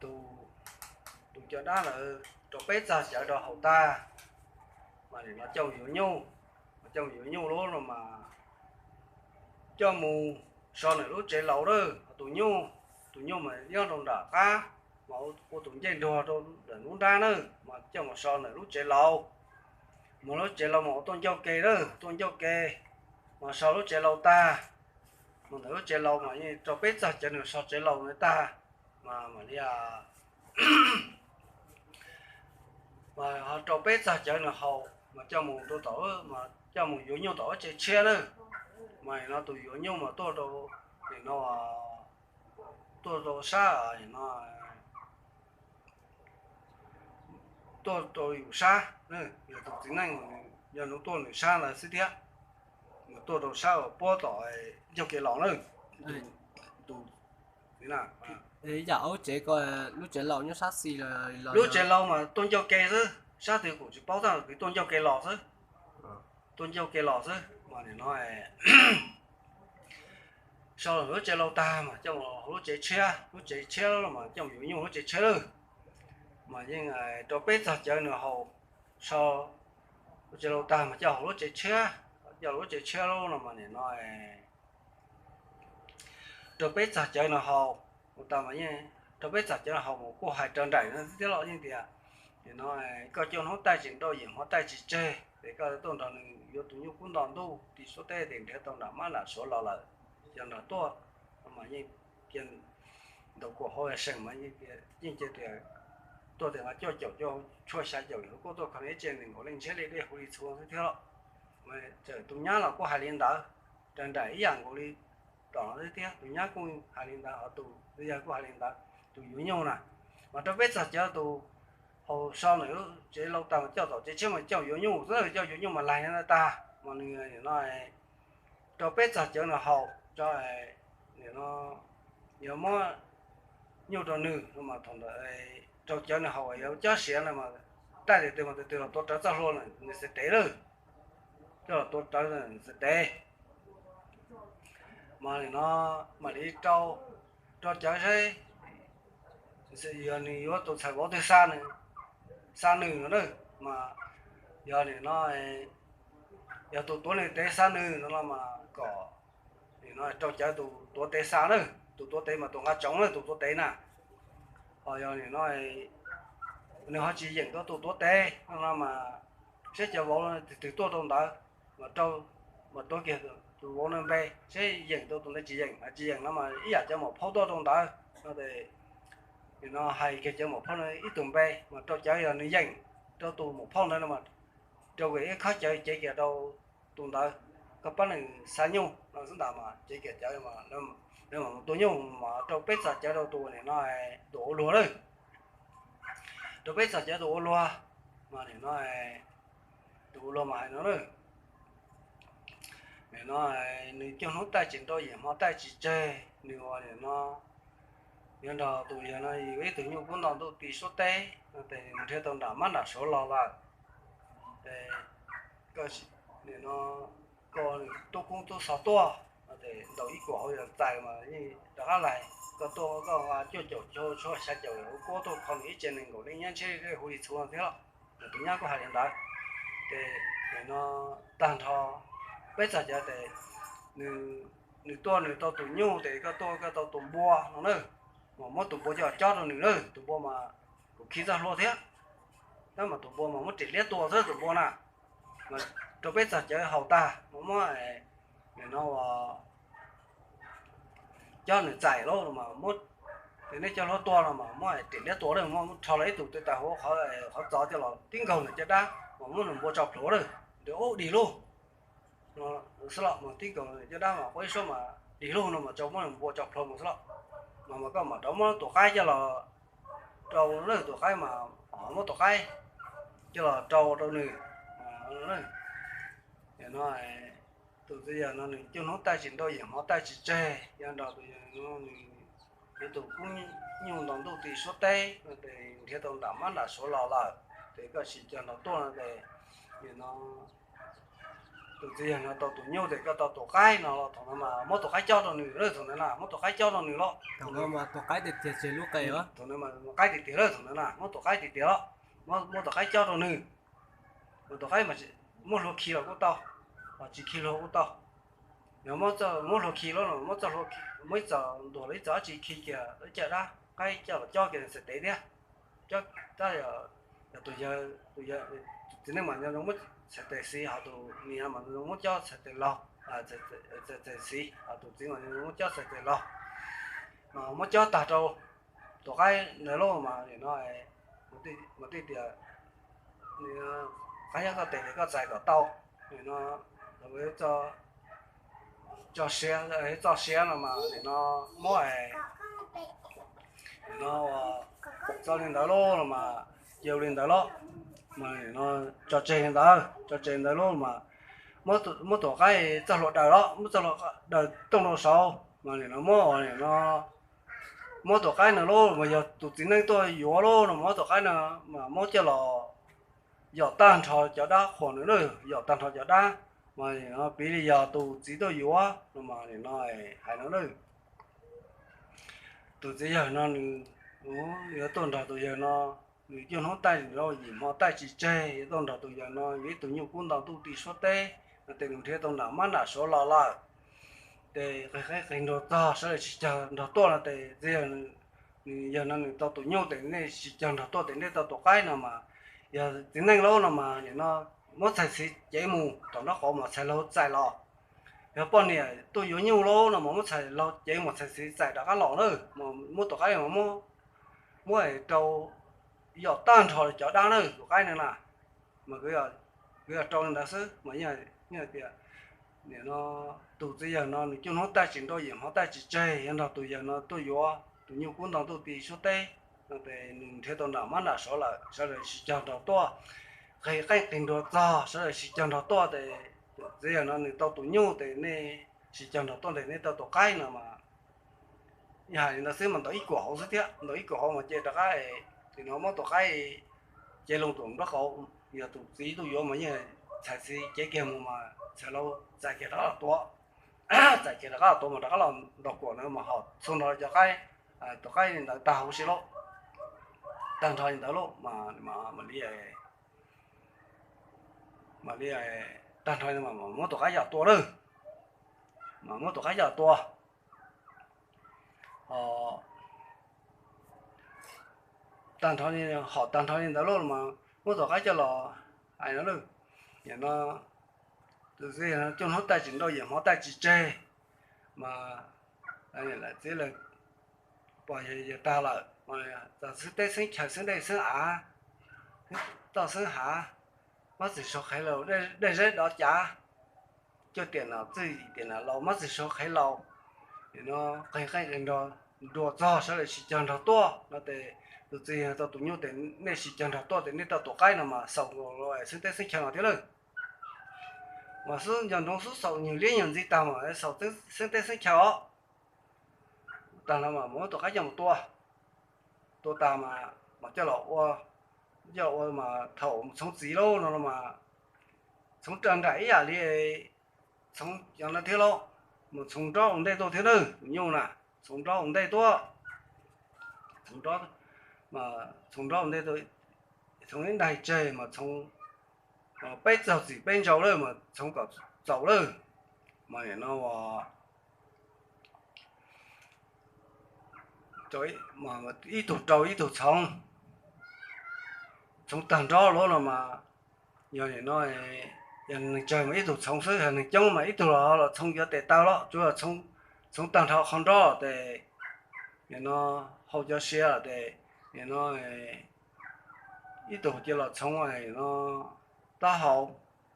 tus, tus cov dab lawm rau peb txog cawv rau haus tag, mas nim no coj mus yuav nyuj, coj mus yuav nyuj lub no mas coj mus so ntawm lub tsev laus lawm. Tus nyuj, tus nyuj mas nyob rau nram qab, mas ua tus ncej nruag rau ntawm lub nrab na, mas coj mus so ntawm lub tsev laus. Mas lub tsev laus mas ua tuaj ncauj ke lawm, tuaj ncauj ke, mas so lub tsev laus tag, mas ntawm lub tsev laus mas yeej rau peb txog cawv nws so tsev laus ntawd tag, mas mam li mas ho rau peb txog cawv nws haus mas coj mus rau tom, mas coj mus yuav nyuj tom lub tsev tshiab na. Mas nim no tus yuav nyuj mas tuaj rau, nim no tuaj rau sab, nim no tuaj rau yus sab, yog tus txiv neej, yog nws tuaj nws sab ntawd xwb thiab, mas tuaj rau sab uas puab tom ncauj ke los na. Tus, tus txiv na, yam lub tsev ko, lub tsev laus nyob sab xis los, lub tsev laus mas tuaj ncauj ke xwb, sab twg kuv tsis paub tab sis tuaj ncauj ke los xwb, tuaj ncauj ke los xwb. Mas nim no so lub tsev laus tag mas coj mus lub tsev tshiab, lub tsev tshiab mas coj mus yuav nyuj lub tsev tshiab lawm. Mas yeej rau peb txog cawv nws haus, so lub tsev laus tag mas coj haus lub tsev tshiab, coj lub tsev tshiab lub no mas nim no rau peb txog cawv nws haus, ua tas mas yeej rau peb txog cawv nws haus mas kuj hais raws nraim no thiab los yeej tias, nim no koj coj hnub taij tsis nrauj, yeem hmo taij tsis tseg, ces koj tuaj nrog nws yuav tus nyuj kub nto ntuj ti suab teb, ces nrhiav tau nram mab nram suav los lawm, yog nrog tuaj, mas yeej cia ntaus kuam hauv seem mas yeej cia tias tuaj tias mas cuaj caum cuaj tshuaj xya caum yuav kuj tuaj kho nws ib tse nees nkaum leej ntshiab li dej huv li txhua xwb thiab los. Mas txawm tus nyab los kuj hais li ntawd, raws nraim ib yam nkaus li tom no thiab, tus nyab kuj hais li ntawd, ho tus yawg kuj hais li ntawd, tus yuav nyuj na. Mas rau peb txog cawv tus haus so ntawm lub tsev laus tag mas coj tom tsev tshiab mas coj yuav nyuj xwb, coj yuav nyuj mas laig no tag mas nws no rau peb txog cawv nws haus, nim no yuav muab nyuj rau nws no mas thaum ntawd rau cawv nws haus yuav cob siav no mas taij tes twg mas tes twg los tuav rawv txoj hlua nws xav tev lawm, coj los tuav rawv nws xav tev. Mas nim no mam li rau, rau cawv saib, yog nws yuav tus ntxhais vauv twg xa nws, xa nws no na, mas yog nim no yog tus tuav nws tev xa nws no los mas kom nim no rau cawv tus tuav tev xa na, tus tuav tev mas tus nqa tsoov na, tus tuav tev na. Ho yog nim no nws ho tsis yeem rau tus tuav tev no los mas saib cov vauv twg twg tuaj rau ntawd, mas rau, mas tuav kiag tus vauv no npe, saib yeem rau tus ntawd tsis yeem, tsis yeem no mas ib yam cov maum phauj tuaj rau ntawd no ces nim no hais kiag cov maum phauj no ib tug npe, mas rau cawv yog nws yeem rau tus maum phauj ntawd no mas rau kiag ib khob cawv cev kiag rau tus ntawd, koj pab nws xa nyuj no xwb ntag. Mas cev kiag cawv, lawv mam mus tua nyuj mas rau peb txog cawv rau tus nim no tus ua luag lawm. Rau peb txog cawv tus ua luag, mas nim no tus ua luag mas hais no na, nim no nws coj hnub taij tsis nrauj, yeem hmo taij tsis tseg, nws ua nim no yuav nrog tus yawg no yuav ib tug nyuj kub nto ntuj ti suab teb no ces nws nrhiav tau nram mab nram suav los lawm. Ces nim no koj nws tub koob tub xov tuaj no ces ntaus ib kuam hauv yog txais mas yeej rov qab laig. Koj tuaj koj nqa cuaj caum cuaj tshuaj xya caum yuav kuj tuaj kho nws ib tse nees nkaum leej ntshiab li dej huv li txhua thiab los. Mas tus nyab kuj hais li ntawd. Ces nim no tag nrho peb txog cawv ces nws tuaj nws tau tus nyuj ces koj tuaj koj tau tus npua no na, mas muab tus npua coj cob rau nws na, tus npua mas kuj khi txoj hlua thiab, tab mas tus npua mas muab riam liab tua xwb tus npua na. Mas rau peb txog cawv haus tag mas muab, nim no ua cob nws txais lauj mas muab, ces neb cov hluas tuaj no mas muab riam liab tua lawm, muab rho los ib tug twg tawm hauv qhov txov coj los tib nkaug nws caj dab mas muab nws npua tso plhuav lawm, nws ub dig lug no xwb los. Mas tib nkaug nws caj dab mas quaj ib suab mas dig lug no mas tso muab nws npua tso plhuav mus xwb los. Mas mas koj mam rov muab tus qaib coj los rau lawm, tus qaib mas muab tus qaib coj los rau rau nws no. Tus twg yog no nws coj hnub taij tsis nrauj, yeem hmo taij tsis tseg, yog nrog tus yog no nws yuav tus kub nyuj nto ntuj ti suab teb no ces nrhiav tau nram mab nram suav los lawm, ces koj sim cog nrog tuaj no ces nim no Tus txiv yawg no tau tus nyuj tes koj tau tus qaib no los thaum no mas muab tus qaib cob rau nws lawm thaum ntawd na, muab tus qaib cob rau nws los. Thaum no mas tus qaib tiag tiag lub qe, thaum no mas qaib tiag tiag lawm thaum ntawd na, muab tus qaib tiag tiag los, muab tus qaib cob rau nws. Tus qaib mas muab hlua khi los kuj tau, los tsis khi hlua kuj tau. Yog muab hlua khi los muab txoj hlua, muab ib txoj ntuag los ib txoj dab tsi khi kiag ib caj dab qaib coj los cob kiag txhais tes thiab. Tab tus yawg, tus txiv neej mas nco ntsoov muab txhais tes xiv, ho tus niam mas nco ntsoov muab cob txhais tes laug, txhais tes xiv, ho tus txiv mas nco ntsoov muab cob txhais tes laug. Mas muab cob tag rau tus qaib ntawd lawm mas nim no mas thiaj tias, qaib nyob koj tes es koj txais kom tau. Nim no tso siav, txoj siav no mas nim no muab, nim no txoj li ntawd lawm no mas, cia li ntawd lawm mas nim no tso tseg li ntawd, tso tseg ntawd lawm mas muab tus qaib txoj hlua daws lawm, muab txoj hlua daws tooj rau saud mas nim no muab, nim no muab tus qaib no lawm mas yog tus txiv neej tuaj yuav lawm no mas muab tus qaib no mas muab coj los yom tag nrho cov dab qhuas no na, yom tag nrho cov dab. Mas nim no piv li yog tus txiv tuaj yuav no mas nim no hais no na, tus txiv yawg no nws yuav tuaj nrog tus yawg no, nws cuaj hnub taij nrau yim hmo taij tsis tseg, yuav tuaj nrog tus yawg no yuav ib tug nyuj kub nto ntuj ti suab teb no tes nws nrhiav tau nram mab nram suav los lawm. Tes qig qeeb qig nruas txog sawv daws tsis cog nrog tuaj no tes txiv yawg, nws yawg no nws tau tus nyuj tes nej tsis cog nrog tuaj tes nej tau tus qaib no mas, yog txiv neej lawm no mas nim no muab txhais xiv cev mus tom nraub qaum mas txhais laug txais los. Yog poj niam tuaj yuav nyuj lawm no mas muab txhais laug cev mus txhais xiv txais rov qab los na, mas muab tus qaib mas muab rau yom tag nrho cov dab na, tus qaib no na. Mas kwv yog rau li ntawd xwb mas yeej tias, nim no tus txiv yawg no nws cuaj hnub taij tsis nrau yim hmo taij tsis tseg, yog nrog tus yawg no tuaj yuav tus nyuj kub nto ntuj ti suab teb no tes nws nrhiav tau nram mab nram suav lawm, sawv daws tsis cog nrog tuaj. Qig qeeb qig nruas txog sawv daws tsis cog nrog tuaj tes txiv yawg no nws tau tus nyuj tes nej tsis cog nrog tuaj tes nej tau tus qaib no mas yeej hais li ntawd xwb mas ntaus ib kuam hauv xwb thiab, ntaus ib kuam hauv mas ces rov qab, nim no muab tus qaib cev loo tom nraub qaum, yog tus txiv tuaj yuav mas yeej txhais xiv cev kiag mus mas txhais laug txais kiag rov qab los tuav, txais kiag rov qab los tuav mas rov qab los ntaus kuam ntawd mas ho txhua nrho cov qaib, tus qaib li ntawd tag huv si lawm, tag nrho li ntawd lawm mas mam li, mam li tag nrho mas muab tus qaib yam tua lawm, mas muab tus qaib yam tua. Tag nrho, hom tag nrho li ntawd lawm mas muab tus qaib coj los hais no lawm, nim no tus txiv cuaj hnub taij tsis nrau yim hmo taij tsis tseg, mas lawv txiv lawv pom yawg tag lawm, txog xeeb teb xeeb chaw xeeb dej xeeb av, toj xeeb hav, mob txwm sau qhev laus, dej zeb dov cav, cuaj tiam nom txwj yim tiam nom laus, mob txwm sau qhev laus, nim no qig qeeb qig nruas txog sawv daws tsis cog nrog tuaj no tes tus txiv yawg tau tus nyuj tes nej tsis cog nrog tuaj tes nej tau tus qaib no mas xaus nkaus xeeb teb xeeb chaw no thiab lawm. Mas xub nco ntsoov xub xaus nyuag liab nyuag ntxiv tag mas xaus xeeb teb xeeb chaw os. Tag no mas muab tus qaib coj mus tua, tua tas mas coj los ua, coj ua mas thaum txhoov txiv lauj no mas txhoov raws nraim ib yam li txhoov cov no thiab lauj, mus txhoov nrob ua ntej tuaj thiab nawb, tus nyuj na, txhoov nrob ua ntej tuaj, txhoov nrob, txhoov nrob ua ntej tuaj, txhoov ib ntaig tseg mas txhoov peb txog txim peb ntsaus lawm mas txhoov kom txaus lawm, mas nim no ib tug rau ib tug txhoov, txhoov tag nrho lawm no mas yog nim no, yog neeg tsawg mas ib tug txhoov xwb, yog neeg coob mas ib tug los los txhoov cov tes taw los tsuav txhoov tag nrho qhov nrob tes nim no hau cov sia los tes nim no ib tug cia los txhoov no taub hau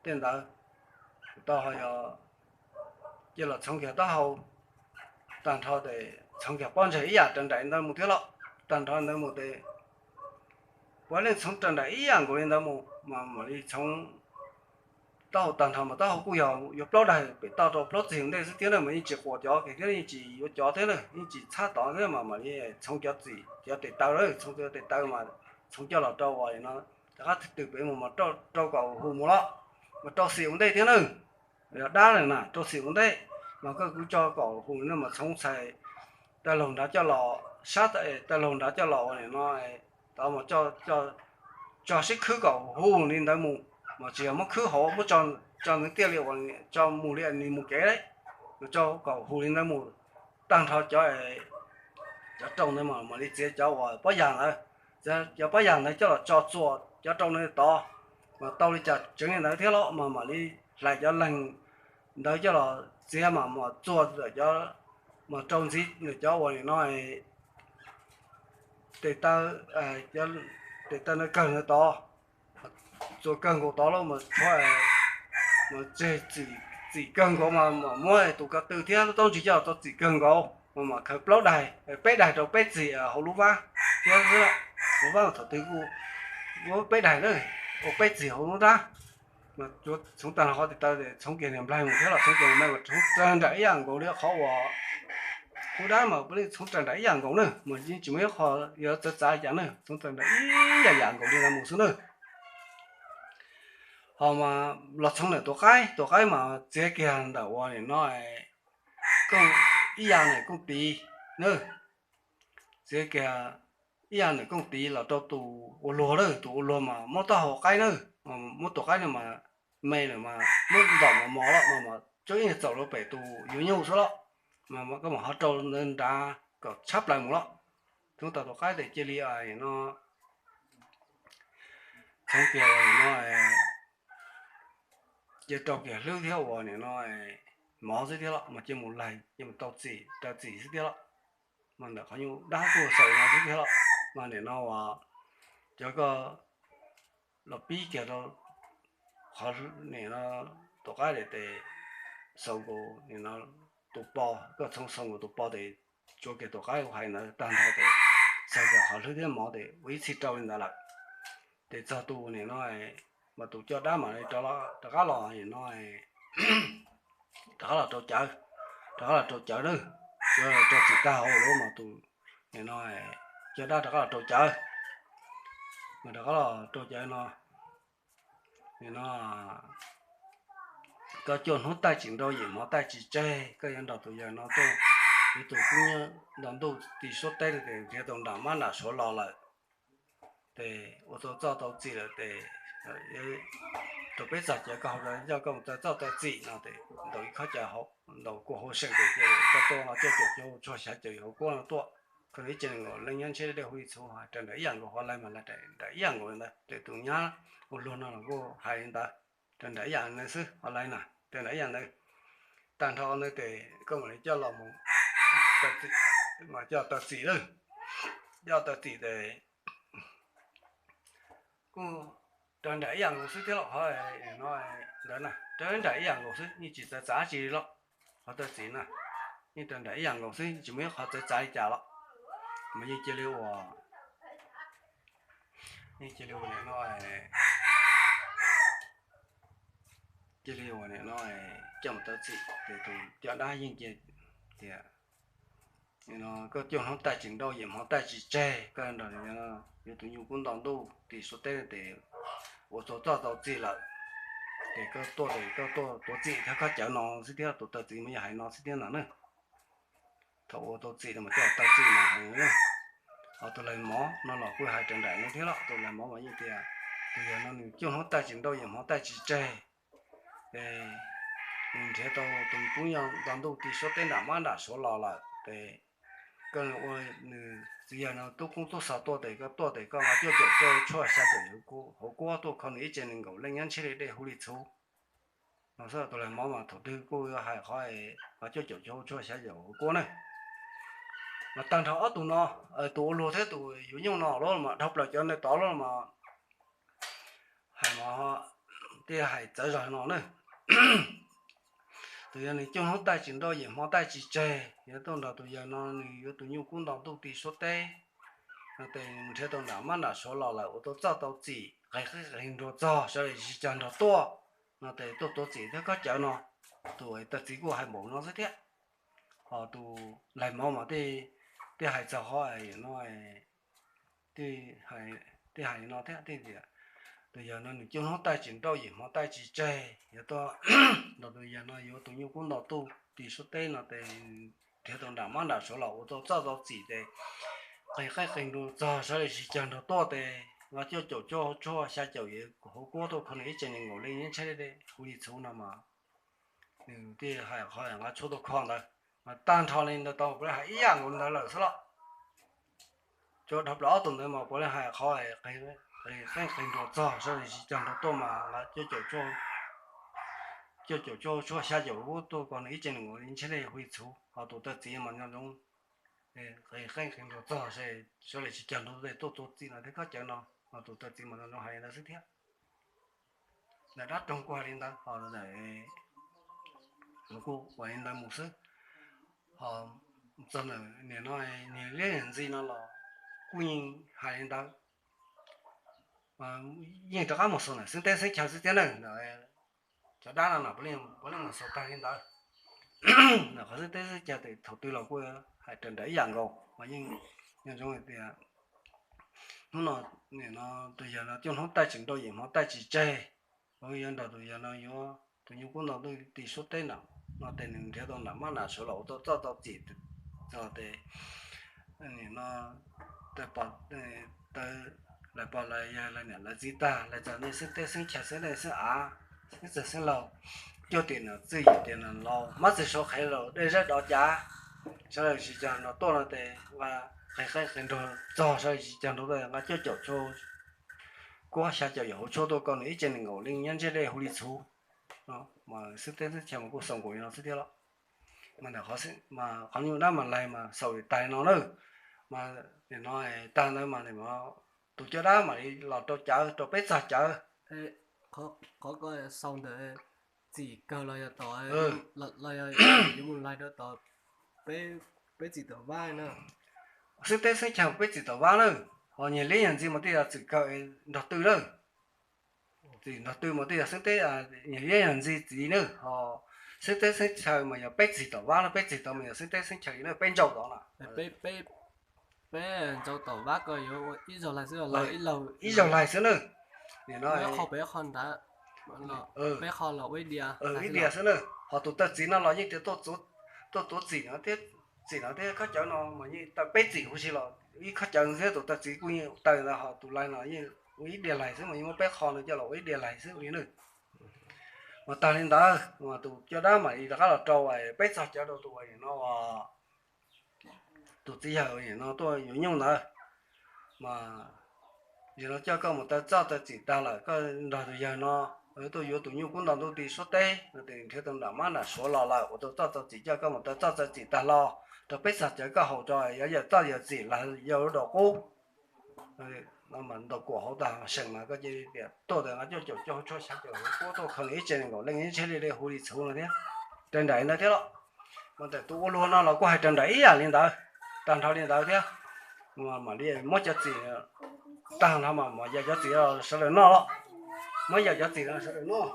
tej ntawd, tau ho yog cia los txhoov kiag taub hau tag nrho tes txhoov kiag pob ntseg ib yam raws nraim ntawd mus thiab los tag nrho ntawd mus tes puav leej txhoov raws nraim ib yam nkaus li ntawd mus mas mam li txhoov taub hau tag nrho mas taub hau kuj yog yuav plaub daig pem toj rau plaub txig ua ntej xwb thiab na, mas yeej tsis quas cov kiag thiab yeej tsis yuav cov thiab na, yeej tsis txhab tod thiab mas mam li txhoov cov txim cov tes taw lawm, txhoov cov tes taw mas txhoov coj los rau uas no rov qab twg twg pem mus mas rau kom hu mus los mas rau xim ua ntej thiab na. yog dab lawm na rau txim ua ntej. Mas koj kuv tso kaum hu no mas txhoov txhais taw laug nrad coj los, sab taw laug nrad coj los ua nim no, tod mas tso sib khwb kaum hu li ntawd mus, mas tsis yog muab khwb hauv muab tso ntawd tiaj li uas tso mus li nws mus kev, mas tso kaum hu li ntawd mus. Tag nrho cov, cov rau ntawd mas mam li txiav cov uas pob yas ntawd, txiav cov pob yas ntawd coj los tso txuas cov rau ntawd tod, mas tau li cas tseev li ntawd thiab los mas mam li hlais cov leeg ntawd coj los txiav mas mam txuas cov, mas rau ntxiv cov uas nim no tes taw, tes taw ntawd kawg ntawd tod, txuas kawg nkaus tod lawm mas tshuav, mas tseg txim kawg nkaus mas mam muab tus ko tw thiab lub taub ntsis coj los txo txim kawg nkaus mas mam khaws plaub daig peb daig rau peb txim hauv lub vab thiab xwb. Lub vab mas thaum twg kuj muab peb daig na, ua peb txim hauv lub dab. Mas txhoov tag nrho qhov tes taw, txhoov kiag niag nplaig mus thiab los txhoov kiag niag nplaig mas txhoov raws nraim ib yam nkaus li qhov uas lub dab mas puav leej txhoov raws nraim ib yam nkaus na, mas yeej tsis muaj ib qho yuav txawv txav li cas na, txhoov raws nraim ib yam yam nkaus li ntawd mus xwb na. Ho mas los txhoov ntawm tus qaib, tus qaib mas txiav kiag ntawm uas nim no kooj, ib yam ntawm kooj tiv na, txiav kiag ib yam ntawm kooj tiv los rau tus ua luag na, tus ua luag mas muab taub hau qaib na, muab tus qaib no mas me lawm mas muab ntom mos mos los mas mas tsuab ib txaus rau pem tus yuav nyuj xwb los, mas koj mam ho rau ntawd nrad kom tshab plaws mus los. Txhoov tau tus qaib tes cia li no, txhoov kiag uas nim no, cia rau kiag hlwb thiab uas nim no mov xwb thiab los mas cia mus laig cia mus tau txim raws txim xwb thiab los. Mas ntawm qhov nyuj dab kuj xaus no xwb thiab los, mas nim no uas cov koj los pib kiag rau qhov nim no tus qaib tes xaus nkaus nim no tus po, koj txhoov xaus nkaus tus po tes tsuav kiag tus qaib kuv hais ntawd tag nrho tes xaus kiag qhov hlwb thiab mov tes ua ib txhij rau li ntawd lawm. Ces txog tus nim no mas tus coj dab mam li rov qab los nim no, rov qab los rau cawv, rov qab los rau cawv na, rau txim tag hauv lawm mas tus nim no coj dab rov qab los rau cawv, mas rov qab los rau cawv no, nim no koj cuaj hnub taij tsis nrau yim hmo taij tsis tseg, koj yuav nrog tus yawg no tuaj, yuav tus kub nyob nto ntuj ti suab teb tes nrhiav tau nram mab nram suav los lawm. Ces ua tau txoj tau txim lawm tes rau peb txog cawv koj hauv zos coj koj mus taw txoj taw txim no tes ntaus ib khob cawv hauv, ntaus kuj hauv seem tes cia koj tuaj no coj caum cuag tshuaj xyav caum yim hauv kuab no tuaj, koj nws ib ce nees nkaum leej nyob ntshe dej huv li txhuv, raws nraim ib yam nkaus, ho lais mas lais raws nraim ib yam nkaus li ntawd. Ces tus nyab ua luag no los kuj hais li ntawd, raws nraim ib yam ntawd xwb, ho lais na raws nraim ib yam ntawd. Tag nrho ntawd tes koj mam li coj los mus, mas coj taw txim lawm, coj taw txim tes kuj raws nraim ib yam nkaus xwb thiab los qhov no ntawd na, raws nraim ib yam nkaus xwb, yeej tsis txawv txav dab tsi los. Qhov taw txim na yeej raws nraim ib yam nkaus xwb, tsis muaj ib qho txawv txav li cas los. Mas yeej cia li ua, yeej cia li ua nim no, cia li ua nim no coj mus taw txim ces tus coj dab yeej cia tias koj cuaj hnub taij tsis nrau yim hmo taij tsis tseg, koj nrog yuav tus nyuj kub nto ntuj ti suab teb tes ua tau txoj tau txim lawm. Ces koj tuaj tes koj tuaj tuav txim thiab koj cawv no xwb thiab, tus taw txim mas yog hais no xwb thiab ntag na. Thaum ua tau txim no mas coj taw txim mas hais, ho tus lais mov no los kuj hais raws nraim no thiab los, tus lais mov mas yeej tias tus yawg no nws cuaj hnub taij tsis nrau yim hmo taij tsis tseg, es nws nrhiav tau tus kub nyob nto ntuj ti suab teb nram mab nram suav los lawm ces koj ua nws txiv yawg no tub koob tub xaus tuaj tes koj tuaj tes koj mas cuaj caum cuaj tshuaj xya caum yim hauv kuab tuaj kho nws ib ce nees nkaum leej nyob ntshe li dej huv li txhuv. No xwb, tus lais mov mas thaum twg kuj yuav hais qhov mas cuaj caum cuaj tshuaj xya caum hauv kuab na. Mas tag nrho ob tug no, tus ua luag thiab tus yuav nyuj no los mas dhau plaws cov ntawd tod los mas hais mov, thiaj hais txawv zog no na. Tus yawg nws cuaj hnub taij tsis nrau yim hmo taij tsis tseg, yuav tuaj nrog tus yawg no nws yuav tus nyuj kub nto ntuj ti suab teb no tes nws nrhiav tau nram mab nram suav los lawm, ua tau txoj tau txim, qe qe nruas txog sawv daws tsis cog nrog tuaj no tes tuaj tuav txim thiab koj cawv no. Tus taw txiv kuj hais npaum no xwb thiab. Ho tus lais mov mas thiaj hais txog qhov no, thiaj hais no thiab tias tus yawg no nws coob hnub taij tsis nrauj, yim hmo taij tsis tseg, yuav tuaj nrog tus yawg no yuav tus nyuj kub nto tuj tim suab teb no ces nrhiav tau nram mab nram suav los ua tau txoj tau txim ces qis qeej qis nrug txog sawv daws sib cog nrog tuaj ces nqa cuaj caum cuaj tshuaj xya caum yim hauv kuab tuaj kho nws ib tsev nees nkaum leej nyob ntshe hu li txhuv no mas nws thiaj hais qhov nqa tshuaj tuaj kho ntawd. Mas tag nrho li ntawd tau puav leej hais ib yam nkaus ntawd lawm xwb los. Cov dhau plaws ob tug ntawd mas puav leej hais qhov qis qeej qis nrug txog sawv daws sib cog nrog tuaj mas nqa cuaj caum cuaj tshuaj xya caum kuab tuaj kho nws ib tsev nees nkaum leej ntshe hu li txhuv, ho tus tawj txiv mas nco ntsoov qis qeej qis nrug txog sawv daws sib cog nrog tuaj tuav txim no thiab khaub cawv no, ho tus tawj txiv mas nco ntsoov hais li ntawd xwb thiab. Ntawm dab roog kuj hais li ntawd, ho kuj ua li ntawd mus xwb. Ho txog ntawm nim no niag liab niag ntxi no los kuj yeej hais li ntawd, yeej rov qab mus xaus ntawm xeeb teb xeeb chaw xwb thiab na. Cov dab no puav leej mus xaus tag li ntawd. Ntawm qhov xeeb teb xeeb chaw tes thaum twg los kuj hais raws nraim ib yam nkaus mas yeej nco ntsoov hais tias hnub no nim no tus yawg no coob hnub taij tsis nrauj, yim hmo taij tsis tseg, yuav nrog tus yawg no yuav tus nyuj kub nto tuj tim suab teb nram no tes nws nrhiav tau nram mab nram suav los ua tau txoj tau txim txog tes nim no lawv pog lawv yawg lawv niam lawv txiv tag, lawv txog nej xeeb teb xeeb chaw xeeb dej xeeb av, xeeb txwg xeeb laug, cuaj tim nom txwj yim tim nom laus, hmab txwg suav qhev laus dej zawb dov cav, sawv daws sib cog nrog tuaj no tes nqa qis qeej qis nrug txog sawv daws sib cog nrog tuaj nqa cuaj caum tshuaj kuab xya caum yim hauv tshuaj tuaj kho nws ib tsev nees nkaum leej nyob ntshe hu li txhuv. Mas xeeb teb xeeb chaw mas kuj xaus nkaus li no xwb thiab los. Mas ntawm qhov nyuj dab mas laig mas xaus li tag li no na. Mas nim no tag ntawd mas tus coj dab mam li los rau cawv, rau peb txog cawv. Qhov ko xaus ntawm txim kawg los yog tom, los yog yuav mus laig rau tom peb txim tom vab na? Xeeb teb xeeb chaw peb txim tom vab na, ho niag liab niag ntxi mas tej yog txim kawg nrog tw na. Txim nrog tw mas tej yog xeeb teb, niag liab niag ntxi txiv na, ho xeeb teb xeeb chaw mas yog peb txim tom vab na, peb txim tod mas yog xeeb teb xeeb chaw li na, peb ntsauj tod na. Peb ntsauj tom vab ko yuav ib zaug laig xwb, ib zaug laig xwb na. Nim no qho pem qho nrad, peb qho los ua ib diav, ib diav xwb na. Ho tus tawj txiv no los yeej tias tuaj tuav txim no thiab, txim no thiab khaub cawv no mas yeej tawm peb txim huv si los ib khaub cawv thiab, tus tawj txiv kuj yeej tawm ntawd, ho tus laig no yeej ua ib diav laig xwb mas yeej muab peb qho no coj los ua ib diav laig xwb li na. Mas tag li ntawd mas tus coj dab mam li rov qab los rau peb txog cawv rau tus uas nim no tus txiv yawg uas nim no tuaj yuav nyuj ntawd. Mas yog no coj koj mus taw txoj taw txim tag lawm, koj nrog tus yawg no tuaj yuav tus nyuj kub nto ntuj ti suab teb no tes nrhiav tau nram mab nram suav los lawm, ua tau txoj txoj txim, coj koj mus taw txoj taw txim tag los rau peb txog cawv koj haus tso, yuav yawm txoj yawm txim los yawg lub daus qub. Ntaus kuam hauv tag seem mas koj cia li tias tuaj tas nqa cuaj caum cuaj hauv tshuaj xya caum hauv kuab tuaj kho nws ib tsev nees nkaum leej ntshe li hu li txhuv no thiab. Raws nraim ntawd thiab los. Mas ntawm tus ua luag no los kuj hais raws nraim ib yam li ntawd, tag nrho li ntawd thiab. Mam li muab cov txim tag nrho mas yog cov txim sawv daws noj los, muab yog cov txim sawv daws noj,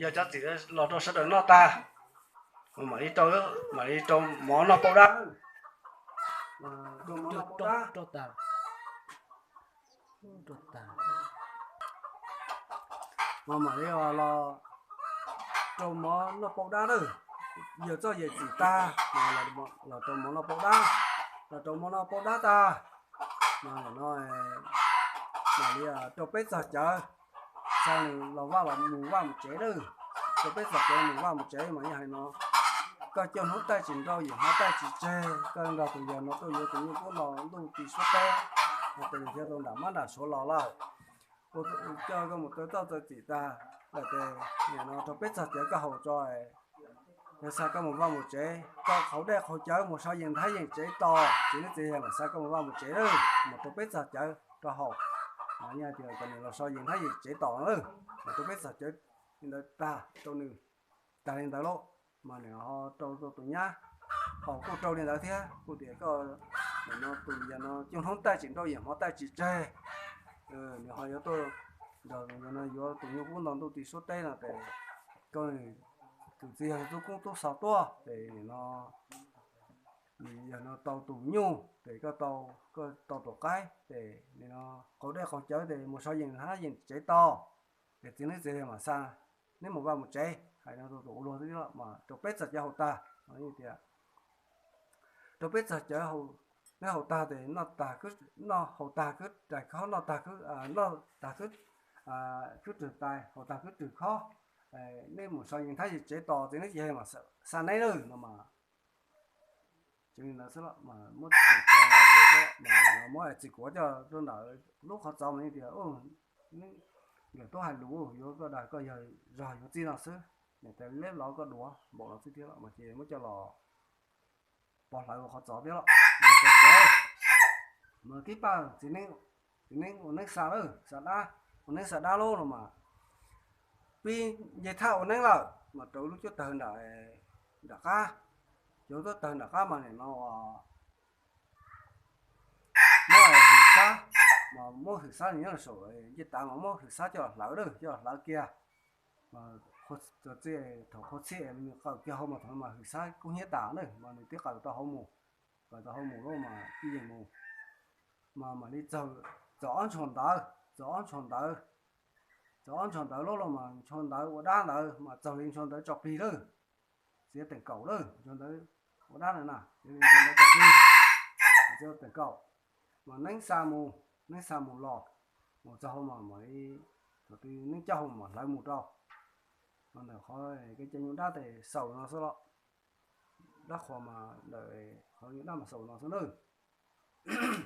yog cov txim los rau sawv daws noj tag, mam li rau, mam li rau mov noj pauj dab, rau mov noj pauj dab. Mas mam li los rau mov noj pauj dab na. Yawm txoj yawm txim tag, los rau mov noj pauj dab, los rau mov noj pauj dab tag, mas no mam li rau peb txog cawv, xa nws los vaj los mus vaj mus tsev na. Rau peb txog cawv mus vaj mus tsev mas yeej hais no, koj coj hnub taij tsis nrau, yim hmo taij tsis tseg, koj nrog tus yawg no tuaj yuav tus nyuj kub nto ntuj ti suab teb, tes nws thiaj tau nram mab nram suav los lawm. Coj koj mus taw txoj taw txim tag lawm tes nim no rau peb txog cawv koj haus tso, yog xa koj mus vaj mus tsev, koj qhauv dej qhauv cawv mus so yees nthab yees tsev tos, txiv neeb txiv yaig mam xa koj mus vaj mus tsev, mus rau peb txog cawv rau haus. Yog tias kom nws los so yees nthab yees tsev tos na, mus rau peb txog cawv li ntawd tag rau nws, tag li ntawd lauj, mas nws ho rau rau tus nyab haus kuj rau li ntawd thiab, kuj tias koj nim no tus yawg no coj hnub taij tsis nrau, yim hmo taij tsis tseg, nws ho yuav tuaj nrog tus yawg no yuav tus nyuj kub nto ntuj ti suab teb no tes koj tus txiv yawg tub koob tub xaus tuaj tes nim no Yog no tau tus nyuj ces koj tau, koj tau tus qaib ces nim no qaug dej qaug cawv ces mus so yees hab yees tsev tos, ces txiv neeb txiv yaig mam xa neb mus vaj mus tsev. Hais no rau tus ua luag xwb mas rau peb txog cov haus tag, tias rau peb txog cov, neb haus tag ces noj tag, noj haus tag kwb rais khob, noj tag, noj tag kwb rwg tais, haus tag kwb rwg khob, neb mus so yees hab yees tsev tos, txiv neeb txiv yaig mam xa neb lawm no mas. Tsev li ntawd xwb los mas muab txim kuav coj rau ntawm lub qhov txov mas yeej tias, nkawm tub hais lus yuav koj dag koj yawg zog yuav txij no xwb, niam tais liab los koj duav npaum no xwb thiab los mas ces muab coj los pov hlawv ua qhov txov thiab los mas txog tsev, mas tib pab txiv neeb, txiv neeb ua neeb xa lawm, xa dab, ua neeb xa dab lawm no mas pib nce thaj ua neeb lawm mas rau lub cuab tawg nram, nram qab, cov lub cuab tawg nram qab mas nim no muab hwm xab, mas muab hwm xab nyob saum ncej tav mas muab hwm xab coj los hlawv lawm, coj los hlawv kiag. Txij thaum qhua txhij nws qaws kiag hauv mas thaum no mas hwm xab kub hnyiab tas na mas nws twb qaws tau hauv mus, qaws tau hauv mus lawm mas twb yeej mus, mas mam li txog, txog ob ntsho ntawd, txog ob ntsho ntawd, txog ob ntsho ntawd lawm los mas ntsho ntawd ua dab ntawd mas txog li ntsho ntawd tso plig lawm, txiav teem kaum lawm, ntsho ntawd ua dab na, txiav li ntsho ntawd tso plig, txiav teem kaum, mas neeb xa mus, neeb xa mus los, mus txog hauv mas mam li, thaum twg neeb coj hauv mas hlawv mus rau, mas ntawm qhov kev cai nyuj dab tes xaus no xwb los, dab qhuas mas ntawm qhov nyuj dab mas xaus no xwb nawb.